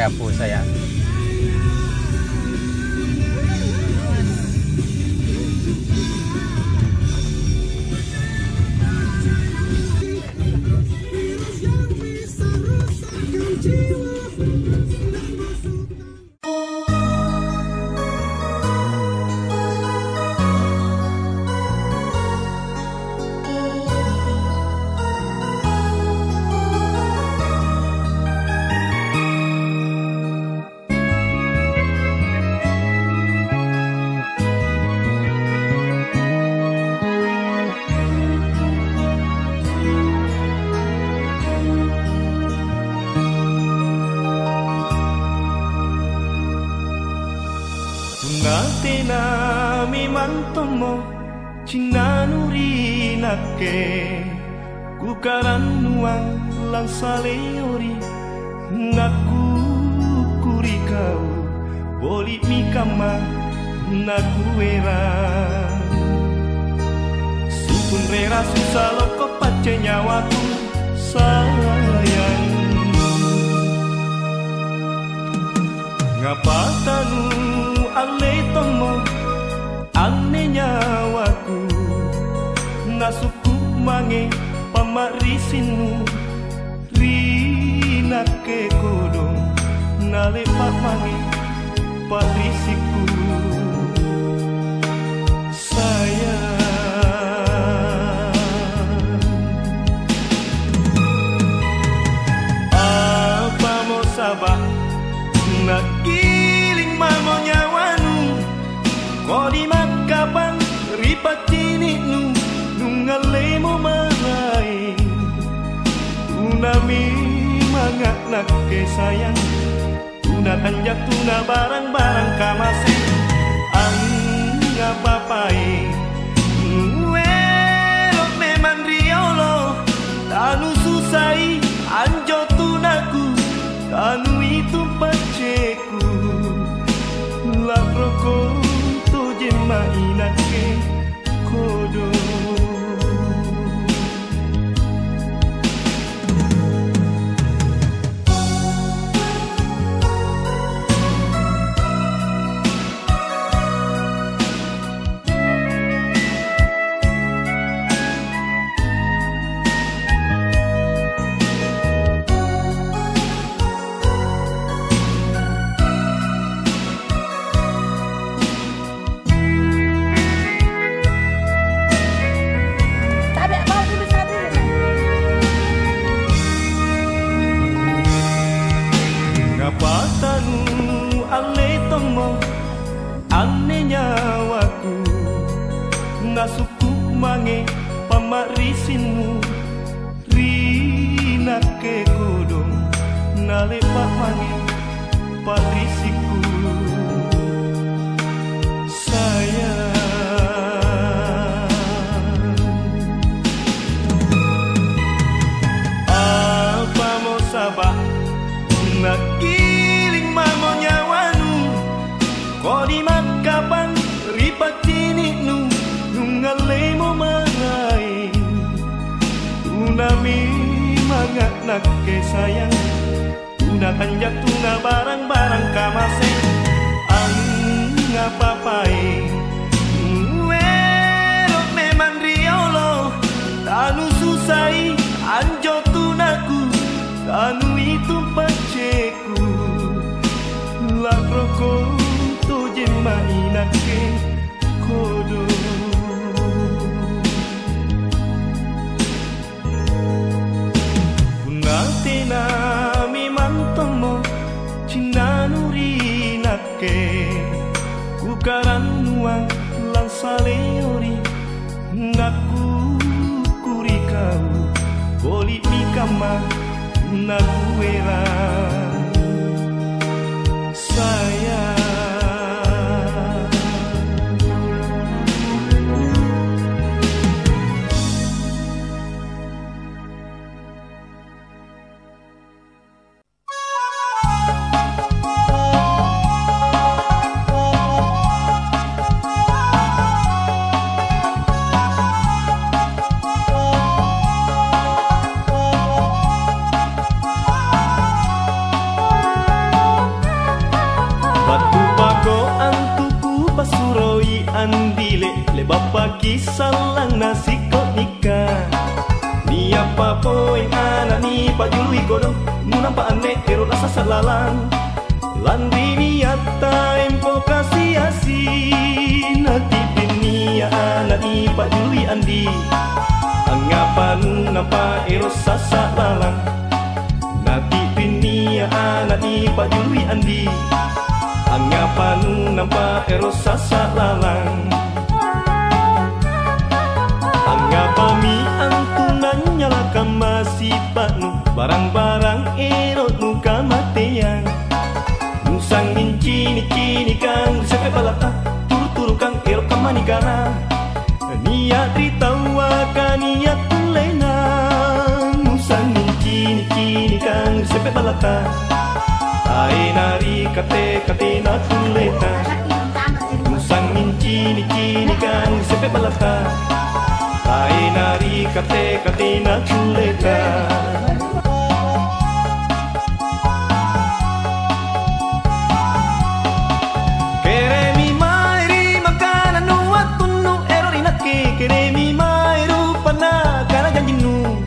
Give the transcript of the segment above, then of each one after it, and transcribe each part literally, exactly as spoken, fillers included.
Aku sayang. Punna tenami mantommo cinnanu ri nakke, kukarannuang langsaleori, nakkukkuri kau, boli'mi kamma nakuera. Sukunrera susa lokko pacce nyawaku, sayang. Ngapa tanu alle tommo anne nyawaku, nasukku mange pammarrisinnu ri nakke kodong, nalepa mange parrisikku, sayang. Apamo saba' nakkiling mamo nyawanu, kodi makkapang ri paccini'nu, nungallemo maraeng. Tunami manga' nakke sayang, tuna kanjak tuna barang-barang kamase. Angngapapai nuero memang riolo, tanu susai anjo tunaku, tanu itu pacceku. Lakroko tojemma inakke kodo. Ngapa tanu alle tommo anne nyawaku, nasukku mange pammarrisinnu ri nakke kodong, nalepa mange parrisikku, sayang. Apamo saba' nakkiling mamo nyawanu, kodi makkapang ri paccini'nu, nungallemo maraeng. Tunami manga' nakke sayang, tuna kanjak tuna barang-barang kamase. Angngapapai nuero memang riolo, tanu susai anjo tunaku, tanu itu pacceku. Lakroko tojemma inakke kodo. Punna tenami mantommo cinnanu ri nakke, kukarannuang langsaleori, nakkukkuri kau, boli'mi kamma nakuera, sayang. Le bappaki sallang nasikko nikka. Niappa poeng ana'ni pajului kodong, munampa anne ero nasasa lalang. Lanri niatta empo kasi-asi, natipinni ana'ni pajului andi. Angngapanu nampa ero sasa lalang. Natipinni ana'ni pajului andi. Angngapanu nampa ero sasa lalang. Angngappami antu nanyalakang masipa'nu, barang-barang ero nukamateang. Musang incini-cinikang ri seppe balatta, turu-turukang ero kammanikana. Nia ri tauwa kania kullena, musang incini-cinikang ri seppe balatta. Taena ri kate-katena kulleta. Musang incini-cinikang ri seppe balatta. Taena ri kate-katena kulleta. Keremi mai ri makanannu wettunnu ero ri nakke, keremi mai rupanna kana janjinnu.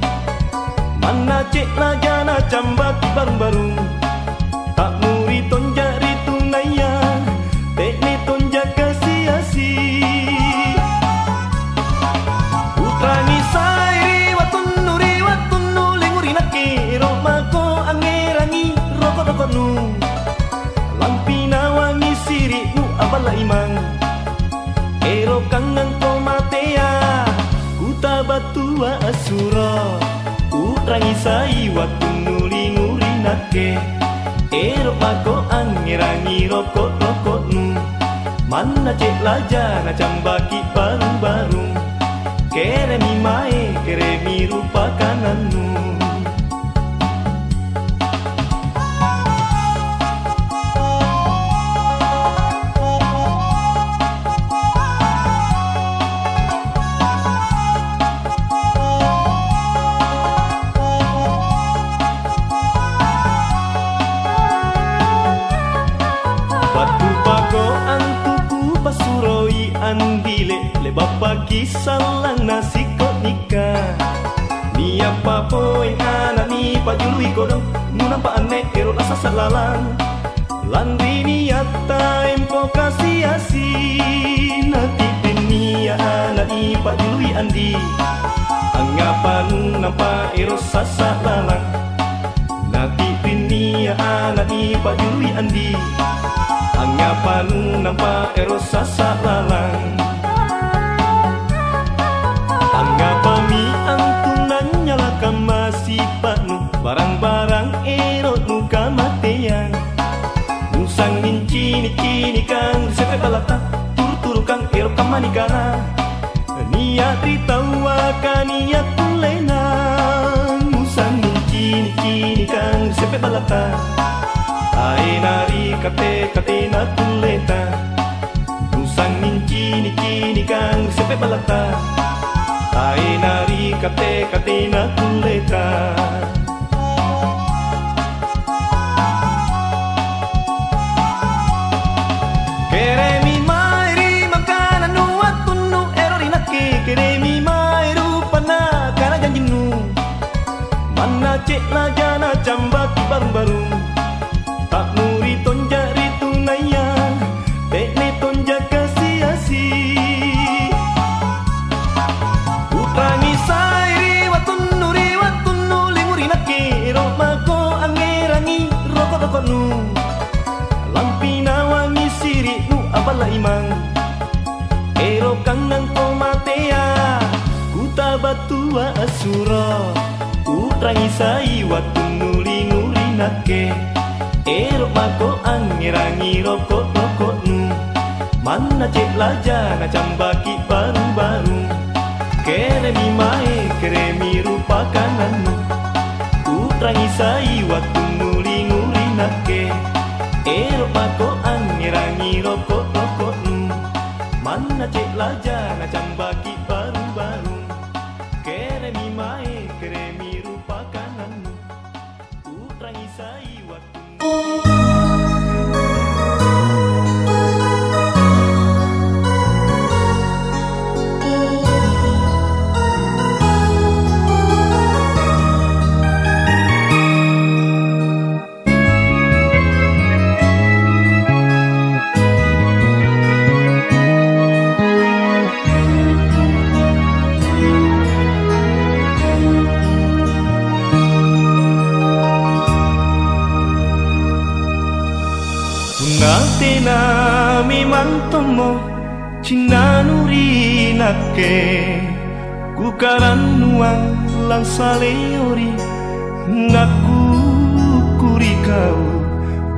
Manna ce'la jana cambaki barung-barung. Tammuri tonja ritu naiya, te'ne tonja kasi-asi. Putrani sai ri wettunnu, ri wettunnu lengu ri nakke, ero mako angngerangi roko-roko'nu. Lampinawangi siri'nu aballa imang. Ero kangngangko matea, kutabatua assuro. Urangi sai wettunnu lingu ri nakke. Ero mako angngerangi roko-roko'nu. Manna ce'la jana cambaki barung-barung. Keremi mae, keremi rupa kanannu. Battu pako antuku pasuroi andile, le bappaki sallang nasikko nikka. Niappa poeng ana'ni pajului kodong, munampa anne ero nasasa lalang. Lanri niatta empo kasi-asi, natipinni ana'ni pajului andi. Angngappanu nampa ero sasa lalang. Natipinni ana'ni pajului andi. Angngappanu nampa ero sasa lalang. Angngappami antu nanyalakang masipa'nu, barang-barang ero nukamateang. Musang incini-cinikang ri seppe balatta, turu-turukang ero kammanikana. Nia ri tauwa kania kullena, musang incini-cinikang ri seppe balatta. Taena ri kate-katena kulleta. Musang incini-cinikang ri seppe balatta. Taena ri kate-katena kulleta. Keremi mai ri makanannu wettunnu ero ri nakke, keremi mai rupanna kana janjinnu. Manna ce'la jana cambaki barung-barung. Tammuri tonja ritu naiya, te'ne tonja kasi-asi. Putrani sai ri wettunnu, ri wettunnu lengu ri nakke, ero mako angngerangi roko-roko'nu. Lampinawangi siri'nu aballa imang. Ero kangngangko matea, kutabatua assuro. Urangi sai wettunnu lingu ri nakke. Ero mako angngerangi roko-roko'nu. Manna ce'la jana cambaki barung-barung. Keremi mae, keremi rupa kanannu. Urangi sai wettunnu lingu ri nakke. Ero mako angngerangi roko-roko'nu. Manna ce'la jana cambaki barung-barung. Keremi mae, keremi rupa kanannu. Urangi sai wettunnu. Tommo cinnanu ri nakke, ku karannuang langsaleori, nakkukkuri kau,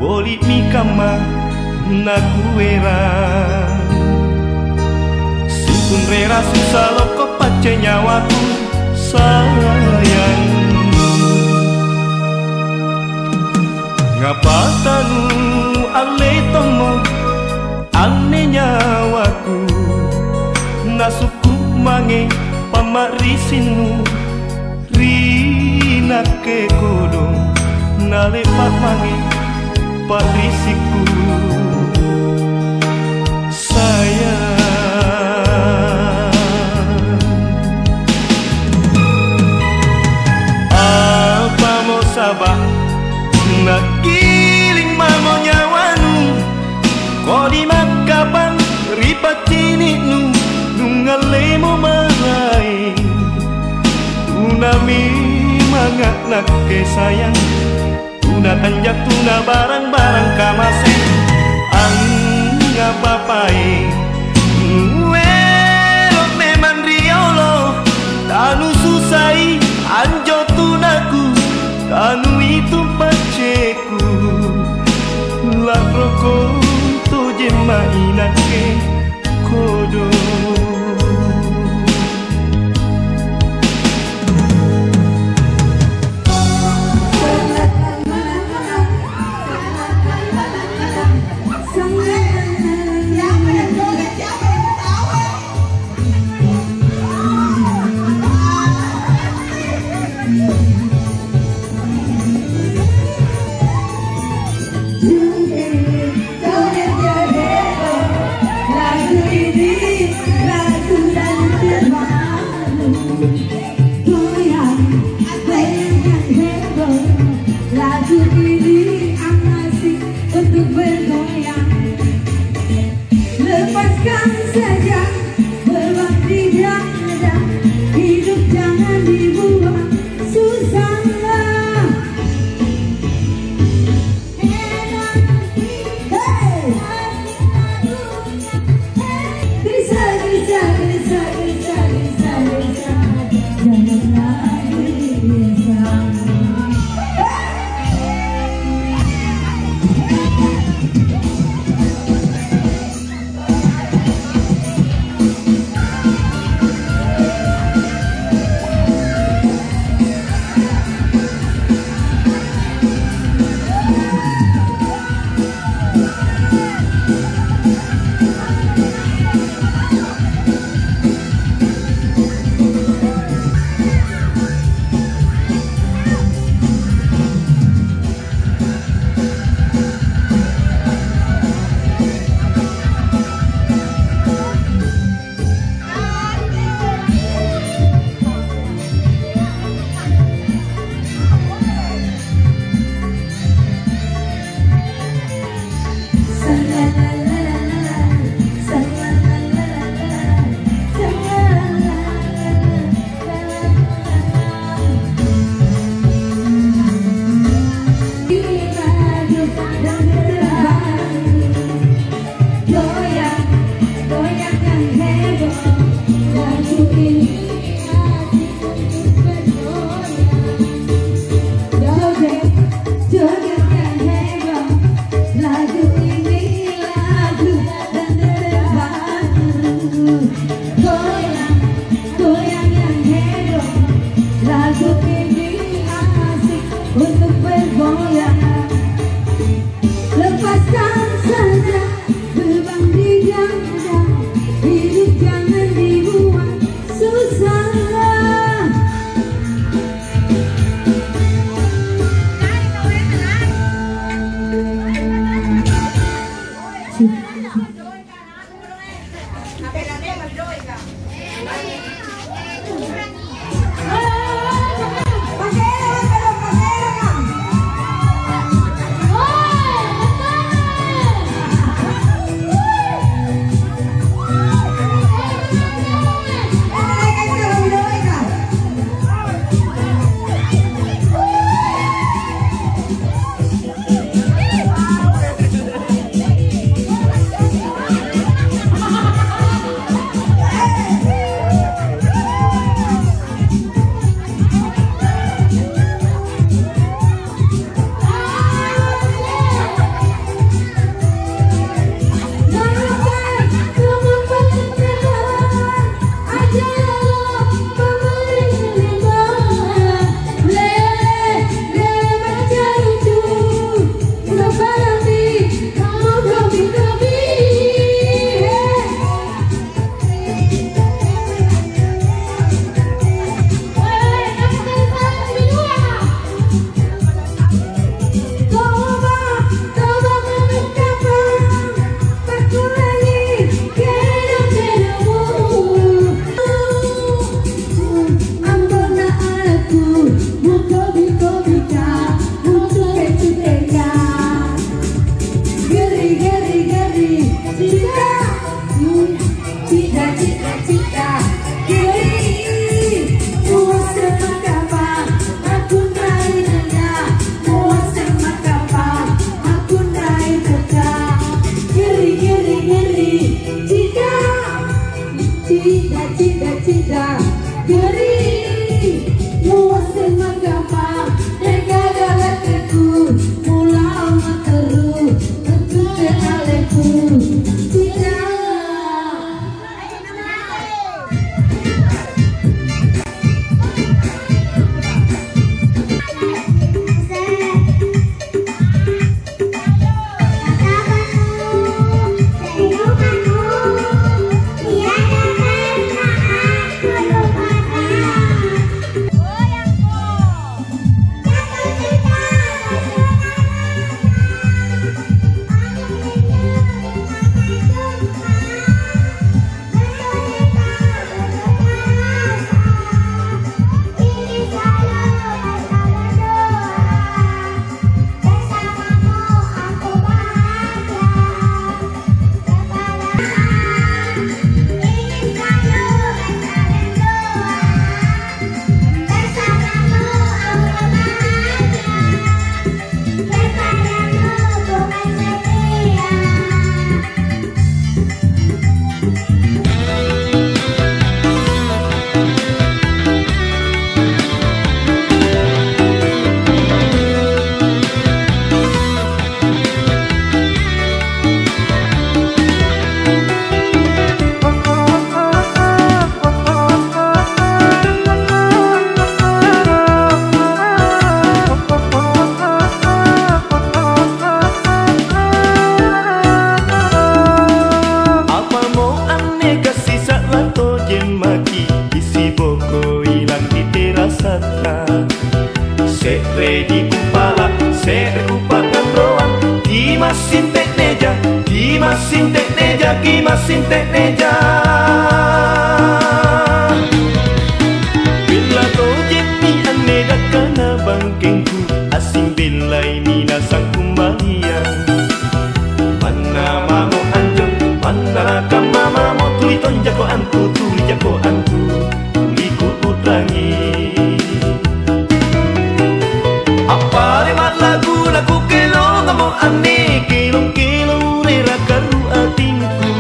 boli'mi kamma nakuera. Sikunrera susa lokko pacce nyawaku, sayang. Ngapa tanu alle tommo anne nyawaku, nasukku mange pammarrisinnu ri nakke kodong, nalepa mange parrisikku, sayang. Apamo saba' nakiling mamo nyawanu, ko di makkapang ri paccini'nu, nungallemo maraeng. Tunami manga' nakke sayang, tuna tanjak, tuna barang-barang kamase. Angga papae muelo memang riolo, tanu susai anjo tunaku, tanu itu pacceku. Lakroko tojemma inakke kodong. Lagu ini asik untuk bergoyang. Lepaskan saja beban di dada, hidup jangan dibuang susah. Hey! Bisa, bisa, bisa, bisa, bisa, bisa. Jangan lagi bisa. Joget, joget yang heboh. Lagu ini lagu dan terbaru. Goyang, goyang yang heboh. Lagu ini asik untuk bergoyang. Lepaskan saja beban di dada. Hidup jangan dibuang susah. Cida, cida, cida, geri. Musim menggapa, dega galateku, pulau materu, untuk ke aleku. Cida. Apamo anne kasisa lato jemmaki, isi bokoi langi terasatta. Se're di kupala, se're kupakanroang, ki massing tekneja, ki massing tekneja, ki massing tekneja. Bella tojemmi anne dakkana bangkengku, asing bellaimi nasang kumbaliang. Manna mamo anjo, manna kamma mamo, tuli tonjako antu, tuli jako antu, tuli kukutrangi. Appare mallagu naku kelongamo anne, kelong-kelong rera karu atingku.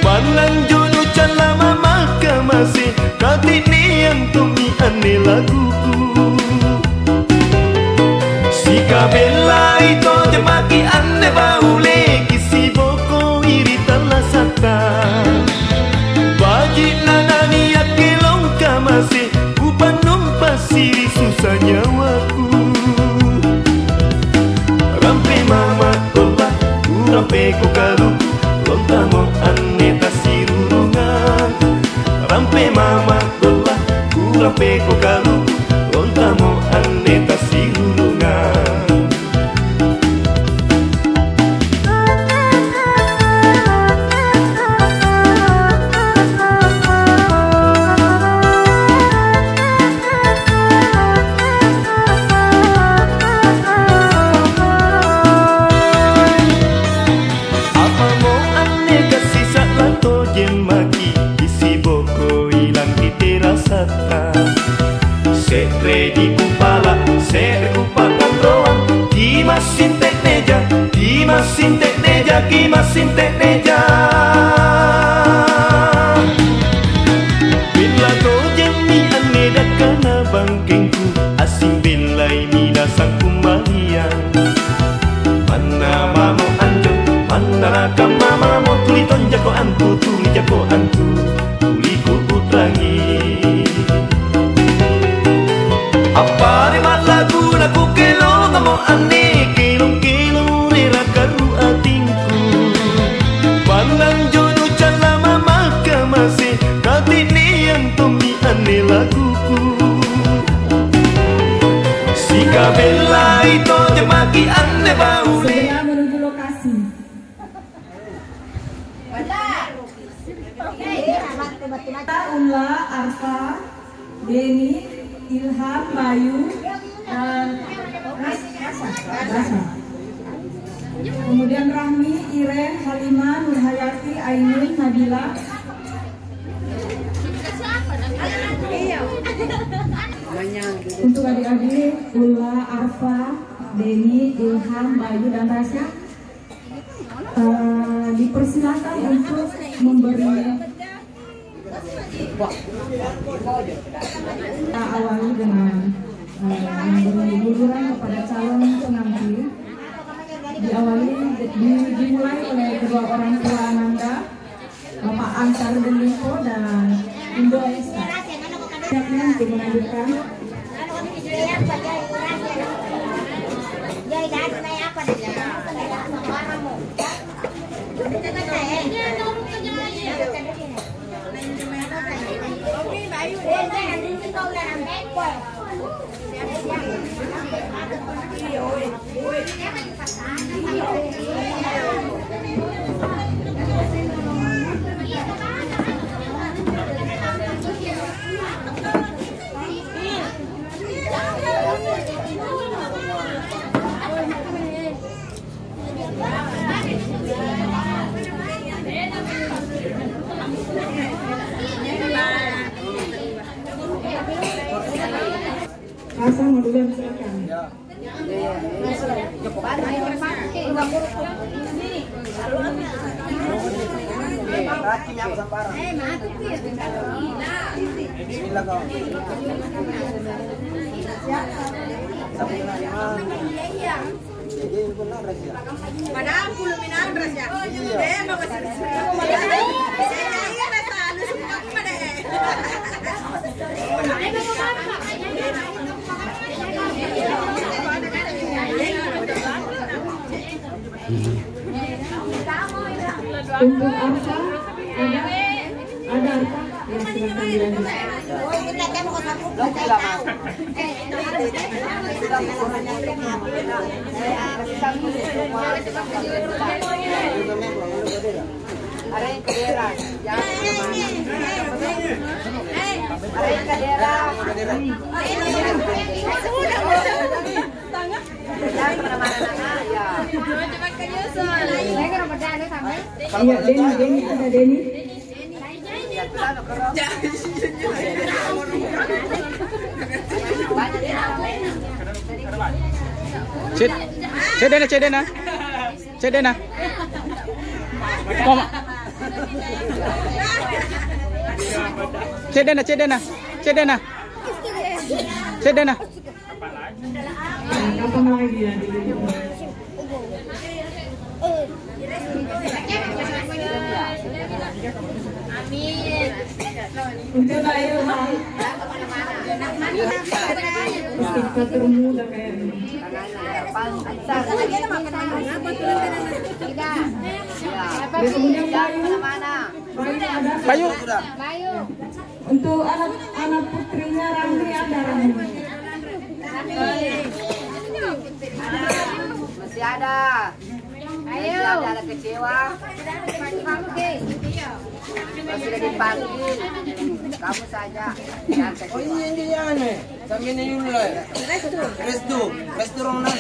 Pannang jono callama makkamase, katinniang tommi anne laguku. Sikabellai to jemaki anne baule, kisiboko iri tallasatta. Baji'na nani akkelong kamase, upannumpa siri susa nyawaku. Rampe mama tola, urampe ko kaluku, lontamo anne tasirurungang. Rampe mama tola, urampe ko kaluku, lontamo anne tasirurungang. Apamo anne kasisa lato jemmaki, isi bokoi langi terasatta. Se're di kupala, se're kupakanroang, ki massing tekneja, ki massing tekneja, ki massing tekneja. Bella tojemmi anne dakkana bangkengku, asing bellaimi nasang kumbaliang. Manna mamo anjo, manna kamma mamo, tuli tonjako antu, tuli jako antu, tuli kukutrangi. Appare mallagu naku kelongamo anne, kelong-kelong rera karu atingku. Pannang jono callama makkamase, katinniang tommi anne laguku. Sikabellai to jemaki anne bau. Segera menuju lokasi. Ulla, Arfa, Deni, Ilham, Bayu, dan Ras-, Rasa. Rasa. Kemudian Rahmi, Iren, Halimah, Nurhayati, Ainun, Nabila. Untuk adik-adik, Ulla, Arfa, Deni, Ilham, Bayu, dan Rasa, eh, dipersilakan untuk memberi Kita awali dengan, eh, memberi buluran kepada calon pengantin. Diawali, di-, dimulai oleh kedua orang tua Ananda, Bapak Ansar Delimpo dan Indo Esta. Siap, ya, untuk melanjutkan. Pasang duluan, silakan. Padahal kulo minang rasa. Eh, mau kasih. Saya rasa halus semua deh. Untuk Arfa, ada? Ada Arfa? Ya, silakan dilanjut. Iya, Deni, Deni, ada Deni. Ced-, cedena, cedena. Cedena. Mama. Cedena, cedena. Cedena. Cedena. Kapan lagi ya? Amin. Untuk Bayu, Ustaz termuda kayaknya. Bayu. Bayu. Untuk anak, anak putrinya Ramli ada, Ramli? Masih ada. Ayo. Masih ada, ada kecewa. Kalau sudah dipanggil, kamu saja yang kecewa. Oh, iya, iya, iya, nih. Sambil ini dulu lah. Restu, restu, Rona.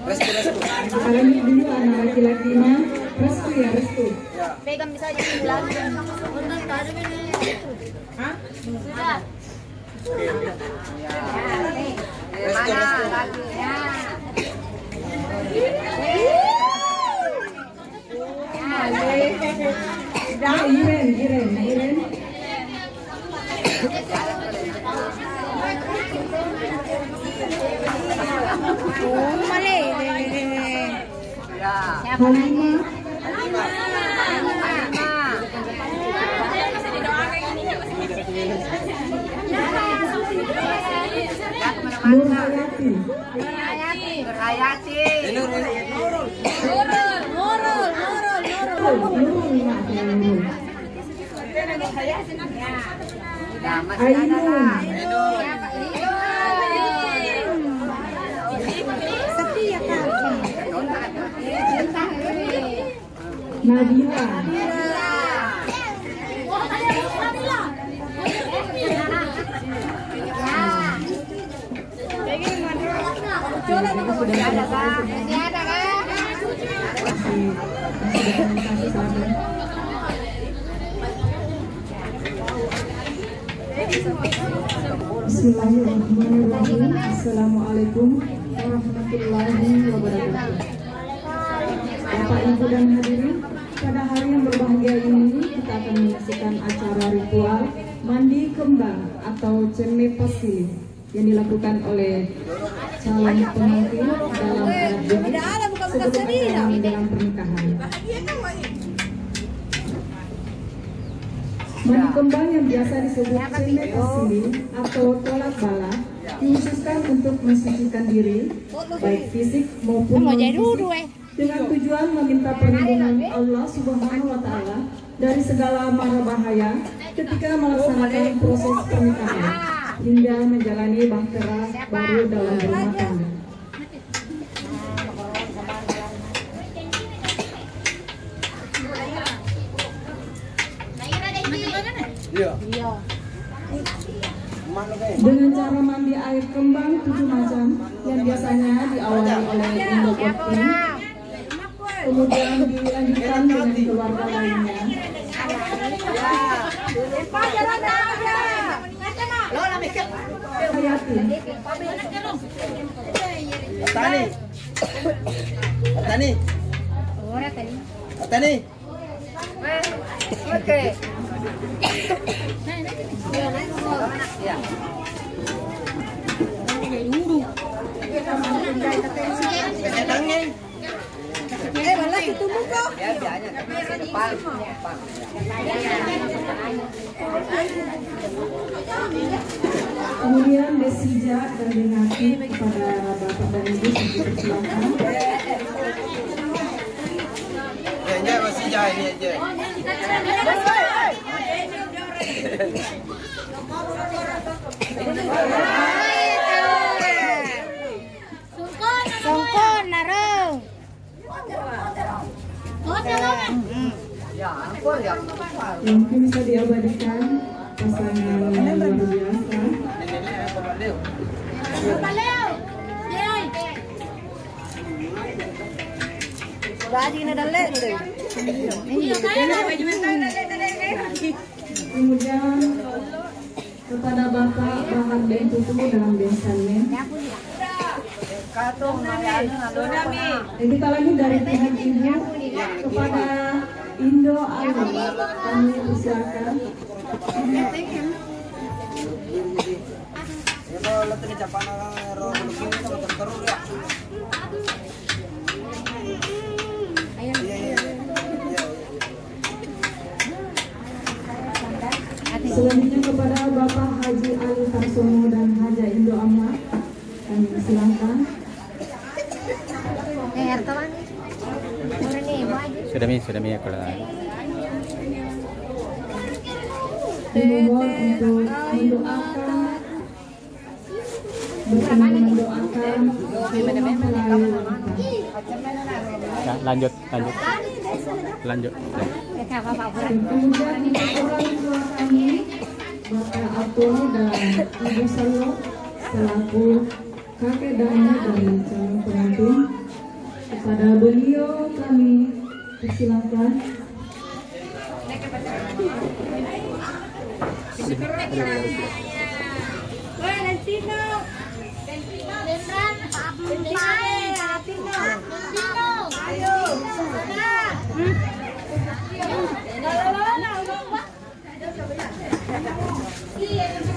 Restu, restu. Apalagi dulu anak laki-lakinya, restu ya, restu. Pegang bisa aja pulang. Hah? Sudah. Restu, restu. Iren, Iren, Iren. Oh, male. Halimah. Nurhayati. Nurhayati. Nurul, Nurul, Nurul, Nurul. Nurul, Nurul. Nah, masih ada lah. Nabila. Bismillahirrahmanirrahim. Assalamualaikum warahmatullahi wabarakatuh. Bapak, Ibu, dan hadirin, pada hari yang berbahagia ini, akan menyaksikan acara ritual mandi kembang atau cemme passili yang dilakukan oleh calon pengantin dalam adat Bugis sebelum acara menjelang pernikahan. Mandi kembang yang biasa disebut cemme passili atau tolak bala dikhususkan untuk mensucikan diri, baik fisik maupun non-fisik, dengan tujuan meminta perlindungan Allah Subhanahu wa Ta'ala dari segala mara bahaya ketika melaksanakan proses pernikahan hingga menjalani bahtera baru dalam rumah tangga. Iya. Dengan cara mandi air kembang tujuh macam yang biasanya diawali oleh Indo Boti, kemudian dilanjutkan dengan keluarga lainnya. Hayatin. Tani. Tani. Tani. Oke. Eh, bala situ muko. Kemudian Besija dan Denati kepada Bapak dan Ibu, silakan. Ya, ya, Besija ini aja. Songkon naro. Mungkin bisa diabadikan pasangan yang luar biasa. Kemudian kepada Bapak Bahar Bentutu dan Bensanne. Dan kita lagi dari pihak ibu kepada Indo Ayu, kami persilakan. Selanjutnya kepada Bapak Haji Ali Tarsono dan Haja Indo Amma, kami silakan. Sudah mi, sudah mi aku lah. Dimohon untuk mendoakan Bersama mendoakan mempelai wanita. Ya, lanjut, lanjut. Lanjut. Kemudian untuk orang tua kami, Bapak Atung dan Ibu Selo, selaku kakek dan nenek dari calon pengantin, kepada beliau kami persilakan.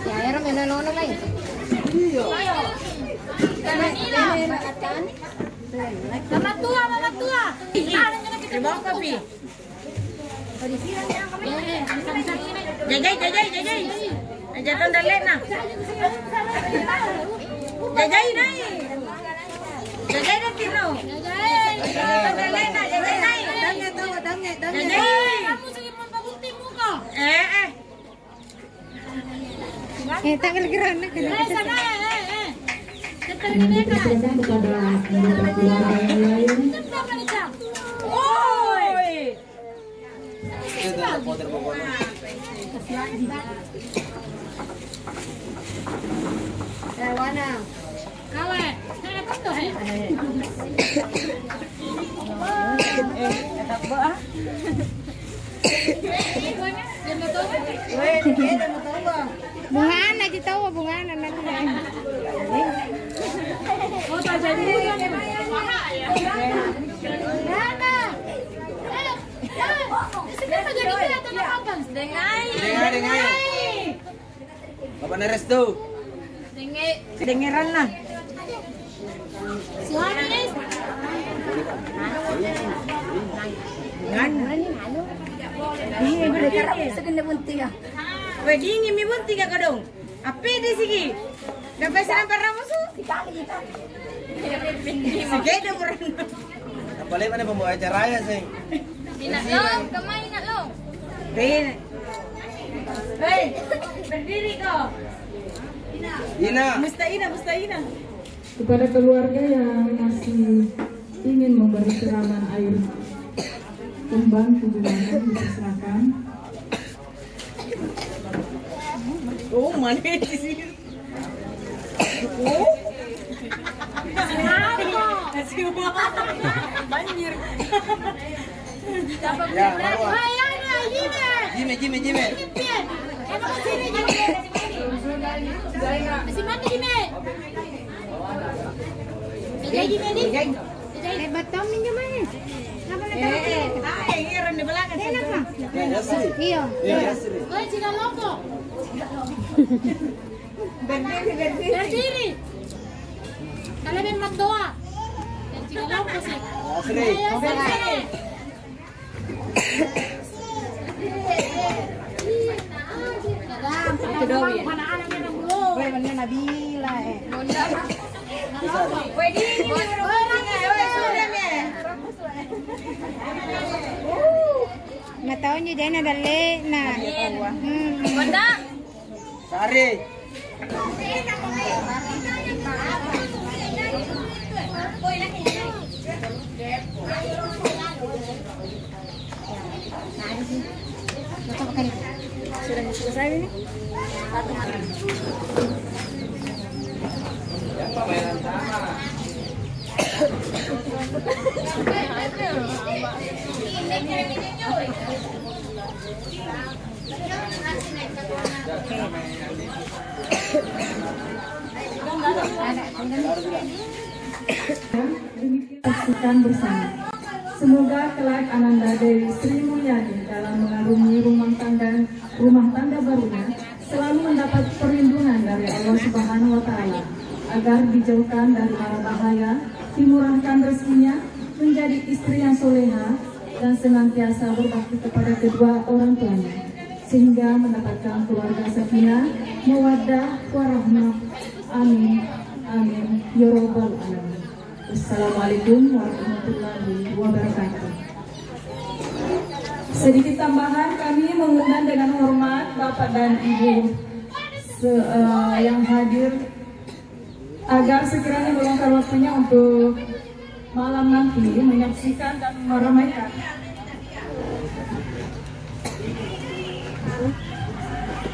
Ya, ero melo nono mai. Mama tua, mama tua. Terima kasih. Jagai, jagai, jagai. Aja ton dalek na. Jagai nai. Jagai dan tino. Jagai ton dalek na, jagai nai. Dange tawa, dange, dange. Jagai. Kamu sih mau bangun timu kok. Eh, eh. Eh, tangan gerak, nak, kena. Eh, sana, eh, eh, eh. Yang dipersilakan kepada anggota keluarga yang lain. Oi. Eh, wana. Kawe. Eh, apa tuh, eh? Eh, tetap, ah. Bungana aja tau, bungana nanti. Dengai, dengai. Bapak Neres tuh. Dengeranna. Suami es. Nganu. Ini boleh kerap segende bunting ya. Wedding mi bunting ya, Kodong. Apa di sini? Dapat sampai ramusu? Sekali kita. Segede kurang. Apa lagi mana pembawa acara ya, sih? Ina lo, kemai ina lo. Bene. Hei, berdiri kau. Ina. Mustaina, Mustaina. Kepada keluarga yang masih ingin memberi siraman air kembang tujuh bulanan, dipersilakan. Oh, mana di sini? Oh. Banjir. Ya, Marwa. Jime, Jime, Jime. Jime, Jime. Masih mati, Jime. Jime, Jime, Jime. Eh, batam minjem aja. Kenapa nak taruh sini? Eh, eh, eh, iya, di belakang. Enak, Kak? Iya. Iya. Oi, Cina Lombok. Berdiri, berdiri. Berdiri. Kalian main matoa. Yang Cina Lombok sih. Asri. Iya, iya, asri. Itu doang ya? Weh, bener Nabila, eh. Nah, tahu ni jana dalle, nah. Hmm. Sari. Sudah selesai ini? Saksikan bersama. Semoga kelak Ananda Dewi Sri Mulyani dalam mengarungi rumah tangga, rumah tangga barunya selalu mendapat perlindungan dari Allah Subhanahu wa Ta'ala, agar dijauhkan dari mara bahaya, dimurahkan rezekinya, menjadi istri yang soleha, dan senantiasa berbakti kepada kedua orang tuanya, sehingga mendapatkan keluarga sakinah, mawaddah, warahmah. Amin. Amin. Ya Rabbal Alamin. Assalamualaikum warahmatullahi wabarakatuh. Sedikit tambahan, kami mengundang dengan hormat Bapak dan Ibu se-, eh, yang hadir agar sekiranya meluangkan waktunya untuk malam nanti menyaksikan dan meramaikan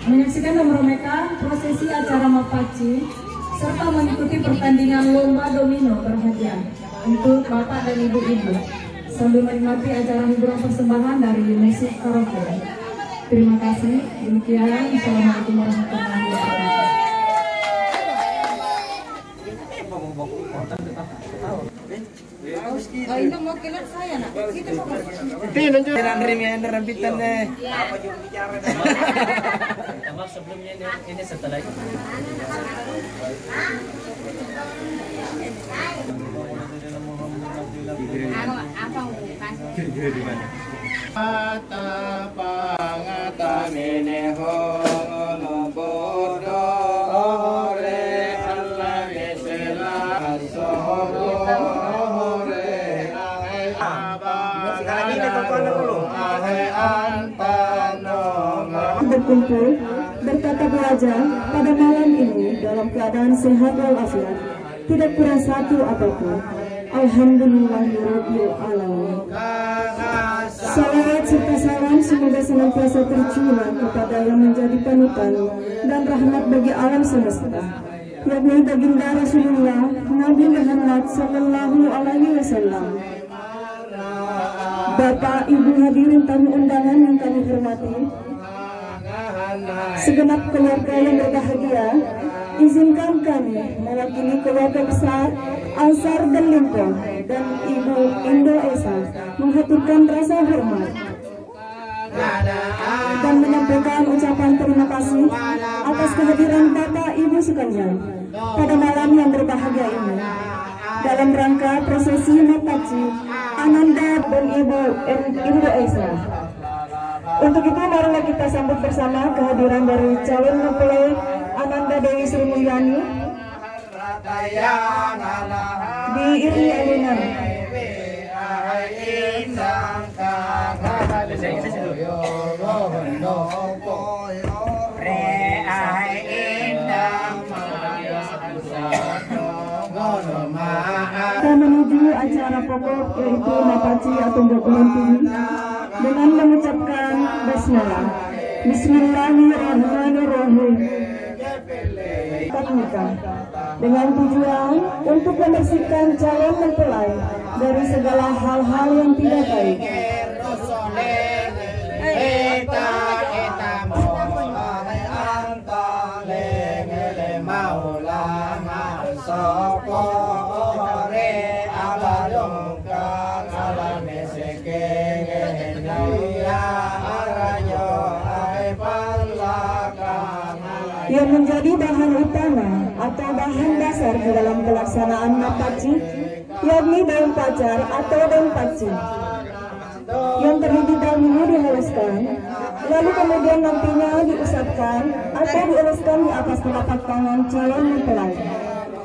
menyaksikan dan meramaikan prosesi acara Mappaccing serta mengikuti pertandingan lomba domino berhadiah untuk Bapak dan Ibu-ibu sambil menikmati acara hiburan persembahan dari musik karaoke. Terima kasih. Demikian. Assalamualaikum warahmatullahi wabarakatuh. Kalau ini mau kena saya, nak. Kita mau. Nanri mi ender rampitan deh. Maaf sebelumnya, ini, ini setelah itu. Anu, apa bukan? Pangata mene hongono bodo ore Allah kesela soho ore ahe abang ahe antano. Berkumpul, bertatap wajah pada malam ini dalam keadaan sehat walafiat. Tidak kurang satu apapun. Alhamdulillahirabbil alamin. Salawat serta salam semoga senantiasa tercurah kepada yang menjadi panutan dan rahmat bagi alam semesta, yakni Baginda Rasulullah Nabi Muhammad sallallahu alaihi wasallam. Bapak, Ibu, hadirin tamu undangan yang kami hormati, segenap keluarga yang berbahagia, izinkan kami mewakili keluarga besar Ansar dan Limpo dan Ibu Indo Esa menghaturkan rasa hormat. dan menyampaikan ucapan terima kasih atas kehadiran Bapak Ibu sekalian pada malam yang berbahagia ini dalam rangka prosesi Mapaci Ananda dan Ibu Ibu Esa. Untuk itu, marilah kita sambut bersama kehadiran dari calon mempelai Ananda Dewi Sri Mulyani. Diiringi alunan. Kita menuju acara pokok, yaitu Mapaci atau Bulan Tinggi, dengan mengucapkan basmalah. Bismillahirrahmanirrahim. Akad nikah dengan tujuan untuk membersihkan calon mempelai dari segala hal-hal yang tidak baik. Yang menjadi bahan utama atau bahan dasar di dalam pelaksanaan mapaci, yakni daun pacar atau daun paci, yang terlebih dahulu dihaluskan, lalu kemudian nantinya diusapkan atau dioleskan di atas telapak tangan calon mempelai,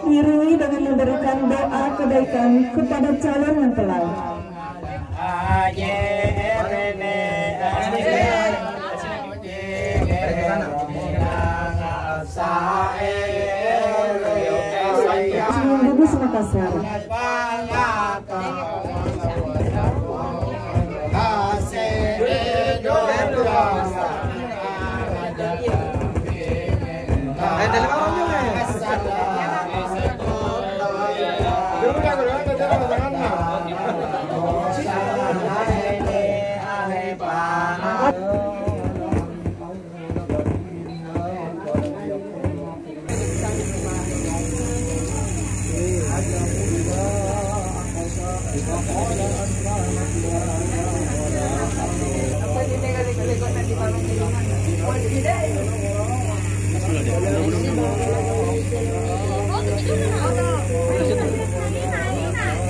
diiringi dengan memberikan doa kebaikan kepada calon mempelai. Bugis, Makassar.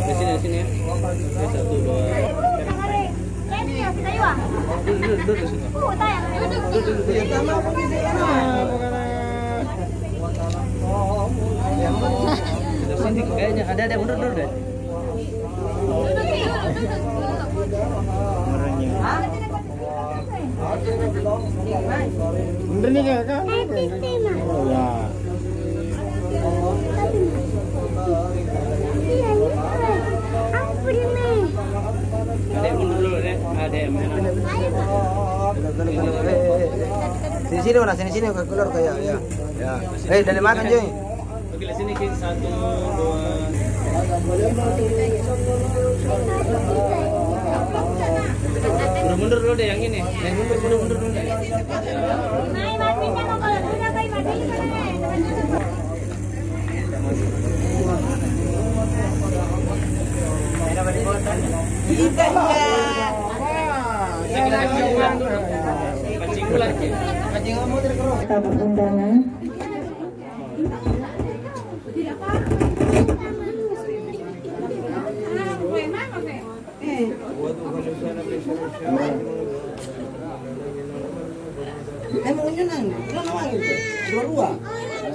Di sini, di sini ya. Oke, satu, dua. Kayaknya ada, ada, mundur dulu deh. Mundur nih, Kak. Oh, ya. Adek, mundur dulu, Dek. Adek, main. Sini, sini, mana? Sini, sini, ke keluar, kayak, ya. Ya. Eh, dari mana, Joy? Oke, sini, Ki. Satu, dua. Mundur, mundur dulu deh yang ini. Yang mundur, mundur, mundur dulu deh. Tamu undangan. Emang unyu nang, lo nawang itu, dua-dua.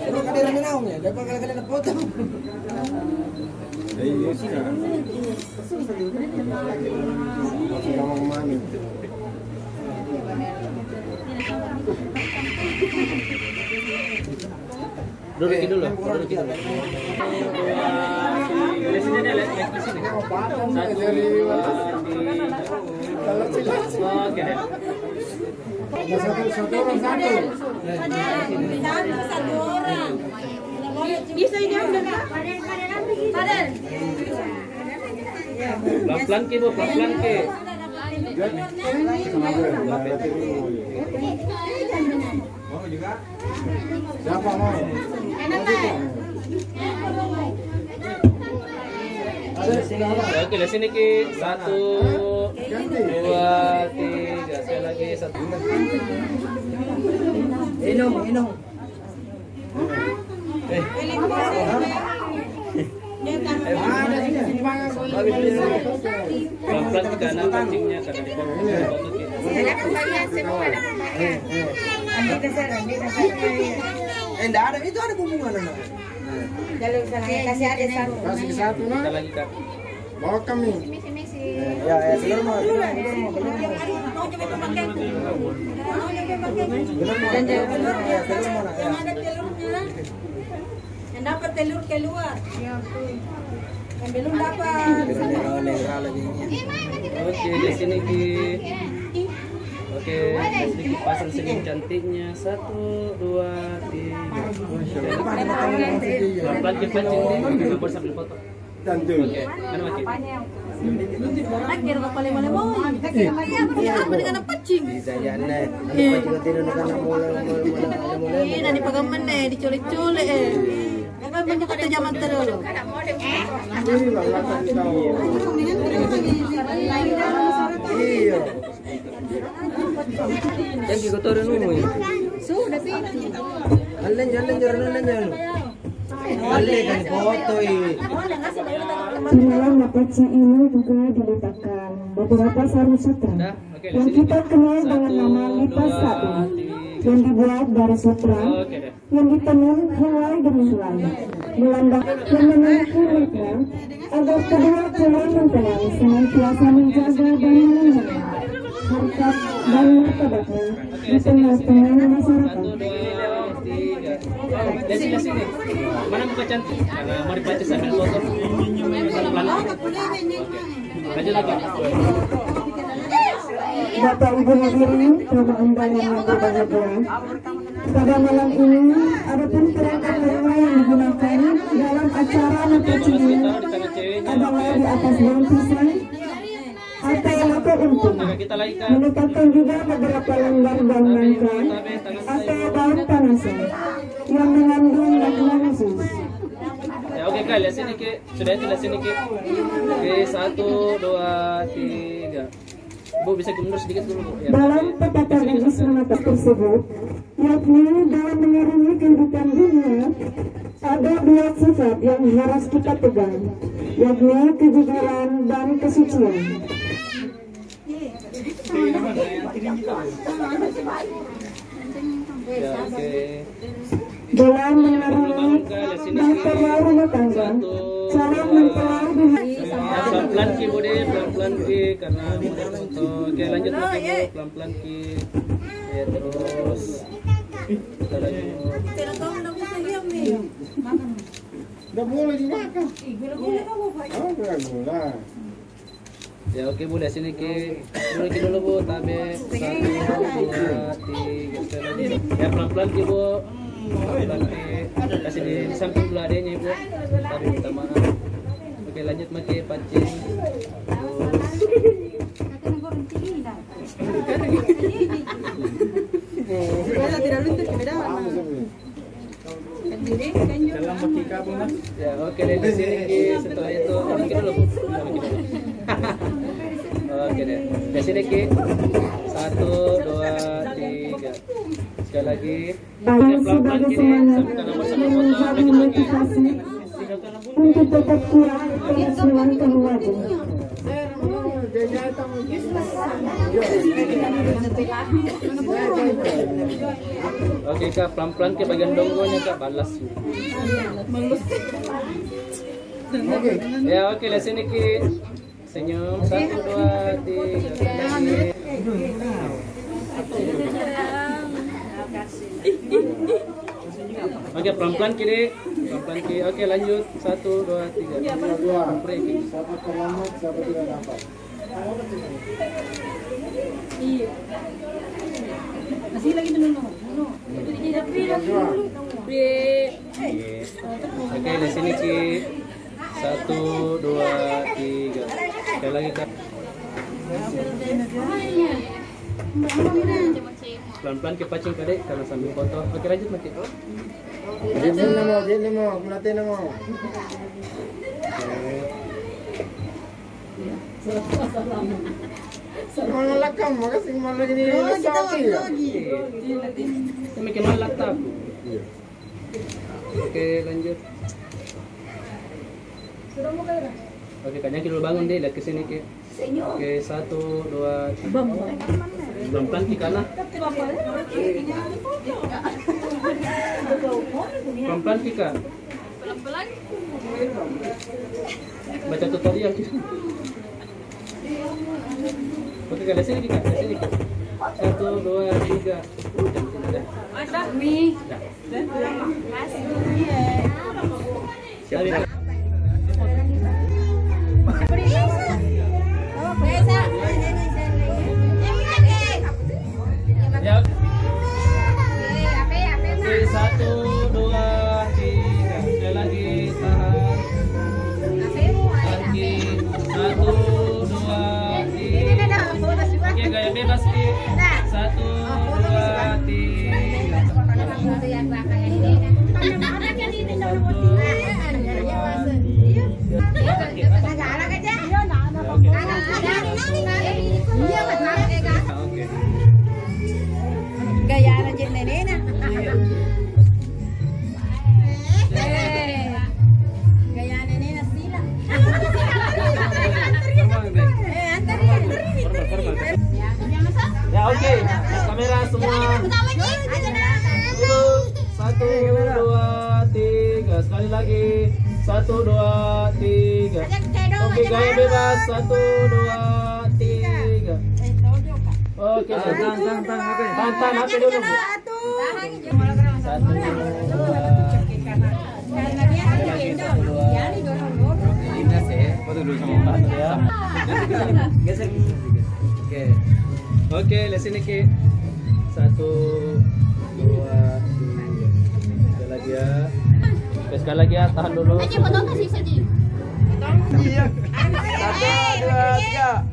Lo kadera menawang ya, dapat kali-kali dapat potong. Duduk dulu, duduk dulu. Di sini deh, Lek, di sini. Satu, dua, tiga. Oke, deh. Satu, satu orang satu. Satu, satu orang. Bisa ini ambil, Kak? Pelan-pelan, Ki, Bu, pelan-pelan, Ki. Mau juga? Siapa mau? Enak, Mas. Oke, di sini ki. Satu, dua, tiga. Sekali lagi, satu. Inung, inung. Eh. Pelan-pelan ke kanan, pancingnya karena dipotong. Eh, ndak ada, itu ada bumbu mana, nak? Kasih satu, nak. Kita lagi, Kak. Bawa kami. Ya, ya, telur mau, telur mau, telur mau, telur mau. Telur mau, telur mau, ya, telur mau, nak, ya. Yang dapat telur keluar. Yang belum dapat. Oke, di sini ki. Oke, sedikit pasang senyum cantiknya. Satu, dua, tiga. Pelan-pelan kita pancing, nggak boleh sambil foto. Tentu. Oke, mana mati? Lagi ada kepala malam mau. Iya, apa dia kena pancing? Bisa ya, Nek. Iya. Pancing tidur dengan mulai, mulai, mulai, mulai. Iya, dari pagamen nih, dicolek-colek, eh. Kan banyak kata zaman terlalu. Iya. Yang kita turun umum. Sudah, Pi. Allen, allen, jalan, allen, jalan. Allen kan foto, eh. Di dalam mapaccing ini juga diletakkan beberapa sarung sutra yang kita kenal dengan nama lipas sa'di, yang dibuat dari sutra yang ditenun helai demi helai, melambang yang memiliki makna agar kedua calon mempelai senantiasa menjaga dan melindungi harkat dan martabatnya di tengah-tengah masyarakat. Satu, dua, tiga. Lihat sini, lihat sini. Mana muka cantik? Karena mau dipancing sambil foto. Pelan-pelan. Oke. Lanjut lagi. Bapak Ibu hadirin, tamu undangan yang berbahagia. Pada malam ini, adapun perangkat lainnya yang digunakan dalam acara mapaccing ini adalah di atas daun pisang atau mata untung. Meletakkan juga beberapa lembar daun nangka atau daun panasan yang mengandung makna khusus. Ya, oke, Kak, lihat sini, Ki. Sudah itu, lihat sini, Ki. Oke, satu, dua, tiga. Bu, bisa mundur sedikit dulu, Bu. Ya. Dalam pepatah Bugis menata tersebut, yakni dalam mengarungi kehidupan dunia, ada dua sifat yang harus kita pegang, yakni kejujuran dan kesucian. Ya, oke. Dalam mengarungi bahtera rumah tangga, calon mempelai di... Pelan-pelan, Ki, Bu, deh, pelan-pelan, Ki, karena mau foto. Oke, lanjut, Ki, Bu, pelan-pelan, Ki. Ya, terus. Kita lanjut. Nggak boleh dimakan. Oh, nggak boleh. Ya, oke, Bu, lihat sini, Ki. Dulu, Ki, dulu, Bu. Tabe. Satu, dua, tiga, sekali lagi. Ya, pelan-pelan, Ki, Bu. Pelan-pelan, Ki. Kasih di, di samping dulu adanya, Bu. Tabe, minta maaf. Oke, lanjut, Maki, pancing. Terus. Tidak luntur, beda warna. Ya, oke deh, di sini, Ki. Setelah itu, oke dulu, Bu. Oke deh. Di sini, Ki. Satu, dua, tiga. Sekali lagi. Baik, sebagai semangat dan menjadi motivasi untuk tetap kuat terus melangkah maju. Oke, Kak, pelan-pelan ke bagian donggonya, Kak, balas. Ya, oke, lihat sini, Ki. Senyum, satu, dua, tiga. Oke, pelan-pelan, Ki. Pelan-pelan, Ki. Oke, lanjut. Satu, dua, tiga. Break. Siapa terlambat, siapa tidak dapat. Iya. Masih lagi menunggu. Oke, di sini, Ki. Satu, dua, tiga. Sekali lagi, Kak. Pelan-pelan ke pancing, Kak, dek, karena sambil foto. Oke, lanjut, Maki. Jadi namo, jadi namo, melatih namo. Oke. Malah kamu, makasih, malah ini. Oh, kita lagi, lagi. Kita makin malah tak. Iya. Oke, lanjut. Oke, Kak Jaki dulu bangun deh, lihat ke sini, Ki. Oke, satu, dua, tiga. Pelan-pelan, Ki, karena. Pelan-pelan, Ki, Kak. Baca tutorial, Ki. Oke, Kak, dari sini, Kak, dari sini. Satu, dua, tiga. Udah, udah. Nih. Udah. Siap, ya. Ya. Oke, satu, dua, tiga. Sekali lagi, tahan. Tahan, Ki. Satu, dua, tiga. Oke, gaya bebas, Ki. Satu, dua, tiga. Satu, dua, tiga. Oke. Gaya anak nenekna. Eh, gaya nenekna sila. Eh, antar, antar. Ya, oke. Kamera semua. Dulu. Satu, dua, tiga. Sekali lagi. Satu, dua, tiga. Oke, gaya bebas. Satu, dua, tiga. Oke, tahan, tahan, tahan, tahan, H P. Tahan, tahan, H P dulu. Satu, dua, tiga. Satu, dua. Dinas ya, foto dulu sama Pak. Ya. Geser, geser, geser. Oke. Oke, lihat sini, Ki. Satu, dua, tiga. Sekali lagi ya. Oke, sekali lagi ya, tahan dulu. Aja foto kasih sedih. Iya. Satu, dua, tiga.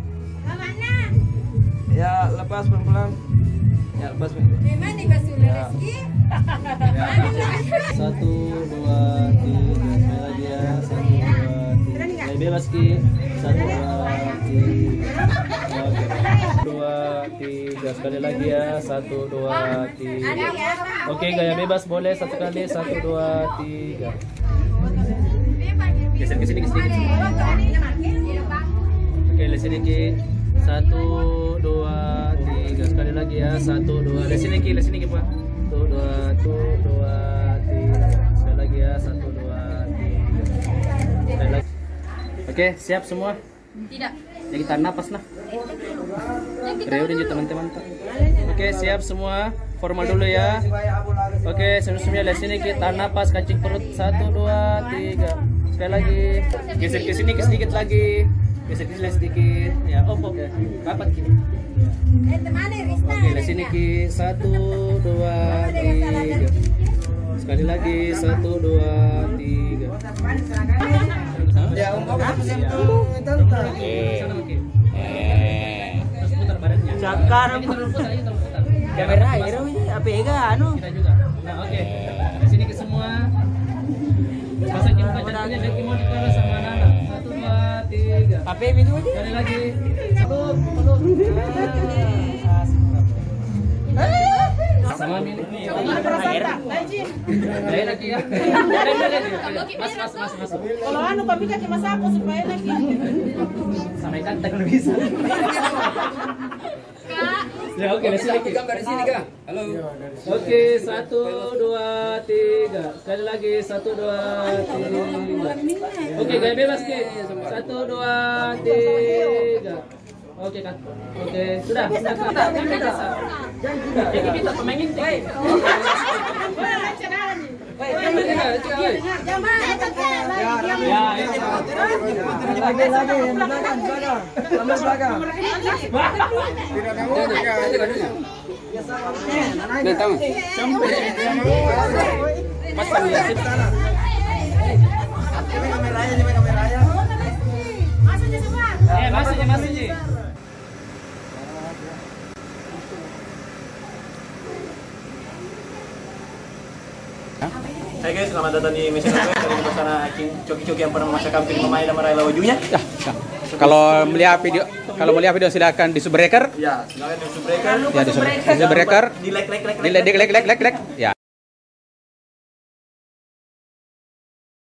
Ya, lepas pelan-pelan. Ya, lepas, Beb. Memang dikasih ular rezeki. Ya. Satu, dua, tiga. Sekali lagi ya. Satu, dua, tiga. Ayo, bebas, Ki. Satu, dua, tiga. Oke. Dua, tiga. Sekali lagi ya. Satu, dua, tiga. Oke, gaya bebas boleh satu kali. Satu, dua, tiga. Geser ke sini, ke sini, ke sini. Oke, lihat sini, Ki. Satu, dua, tiga. Sekali lagi ya. Satu, dua. Lihat sini, Ki. Lihat sini, Ki, Pak. Satu, dua, satu, dua, tiga. Sekali lagi ya. Satu, dua, tiga. Sekali lagi. Oke, siap semua? Tidak. Jadi tahan napas, nah. Ready, teman-teman. Oke, siap semua. Formal dulu ya. Oke, senyum-senyum ya, lihat sini, Ki, tahan napas, kencing perut. Satu, dua, tiga. Sekali lagi. Geser ke sini, ke sedikit lagi. Geser ke sini sedikit. Ya, op, op. Rapat, Ki. Oke, lihat sini, Ki. Satu, dua, tiga. Sekali lagi. Satu, dua, tiga. Ya, Om, apa sih? Cakar. Kamera, iro ini apa ega anu? Kita juga. Nah, oke. Di sini ke semua. Pasang jam empat jam ini, dia mau ditaruh sama anak-anak. Satu, dua, tiga. Apa itu aja? Sekali lagi. Satu, satu. Sama ini. Nggak enak ya. Mas, mas, mas, mas. Kalau anu, kami kaki masaku supaya enak ya. Sama ikan tak bisa. Ya, oke, dari sini, Ki. Gambar di sini, Kak. Halo. Oke, satu, dua, tiga. Sekali lagi, satu, dua, tiga. Oke, gaya bebas, Ki. Satu, dua, tiga. Oke, Kak. Oke, sudah. Sudah, Kak. Jadi kita pemain inti. Ya, ya. Lagi, lagi, yang di belakang, di belakang. Tambah belakang. Tidak tahu. Nah, tahu. Sampai. Pas, pas, pas. Ini kameranya, ini kameranya. Eh, masuk, masuk, masuk. Hah? Hai guys, selamat datang di Mesin Oke. Kali ini bersama King Coki-Coki yang pernah memaksa kami memain sama Rayla wajunya. Ya, ya. Kalau melihat video, kalau melihat video silakan di subscribe. Ya, silakan di subscribe. Ya, di subscribe. Di subscribe. Di like, like, like, like, like. Di like, like, like, like, like. Ya.